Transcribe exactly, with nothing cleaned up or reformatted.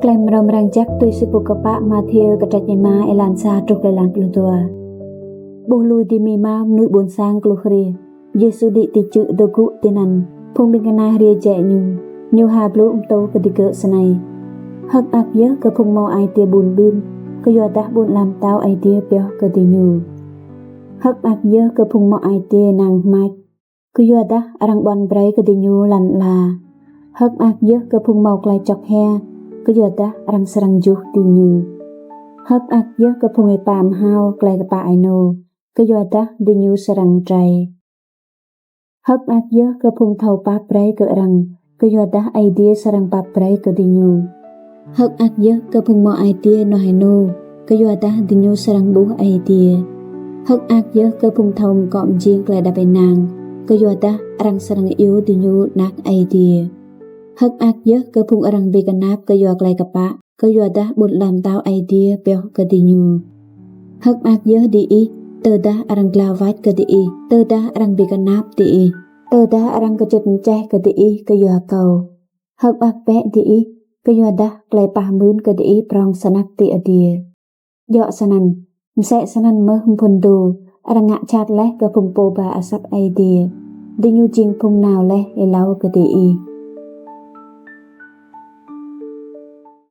Klei mrâo mrang jăk tui si pô kpă Mathiơ kdrêč êma êlan sa truh êlan pluh dua. Ƀuh lui ti amĭ ama mnư̆ ƀuôn sang kluh hriê, Yêsu đĭ ti čư̆ dôk gŭ tinăn. Phung ƀĭng kna hriê jĕ ñu, ñu ha blŭ mtô kơ digơ̆ snei: Hơ̆k mơak yơh kơ phung mâo ai tiê ƀun ƀin, kyuadah ƀuôn ala mtao Aê Diê pioh kơ diñu. Hơ̆k mơak yơh kơ phung mâo ai tiê năng hmač, kyuadah arăng ƀuăn brei kơ diñu lăn ala. Hơ̆k mơak yơh kơ phung mâo klei čŏk hia, kyuadah arăng srăng juh diñu. Hơ̆k mơak yơh kơ phung êpa mhao klei kpă ênô, kyuadah diñu srăng trei. Hơ̆k mơak yơh kơ phung thâo pap brei kơ arăng, kyuadah Aê Diê srăng pap brei kơ diñu. Hơ̆k mơak yơh kơ phung mâo ai tiê ênuah ênô, kyuadah diñu srăng ƀuh Aê Diê. Hơ̆k mơak yơh kơ phung thâo mkŏ mjing klei êđăp ênang, kyuadah arăng srăng iêu diñu anak Aê Diê. Hơ̆k mơak yơh kơ phung arăng bi knap kyua klei kpă, kyuadah ƀuôn ala mtao Aê Diê pioh kơ diñu. Hơ̆k mơak yơh diih, tơdah arăng dlao wač kơ diih, tơdah arăng bi knap diih, tơdah arăng kčŭt mčeh kơ diih kyua kâo. Hơ̆k mơak bĕ diih, kyuadah klei pah mưn kơ diih prŏng snăk ti adiê. Djŏ snăn, msĕ snăn mơh mphŭn dô, arăng ngă jhat leh kơ phung pô ba asăp Aê Diê, diñu jing phung nao leh êlâo kơ diih.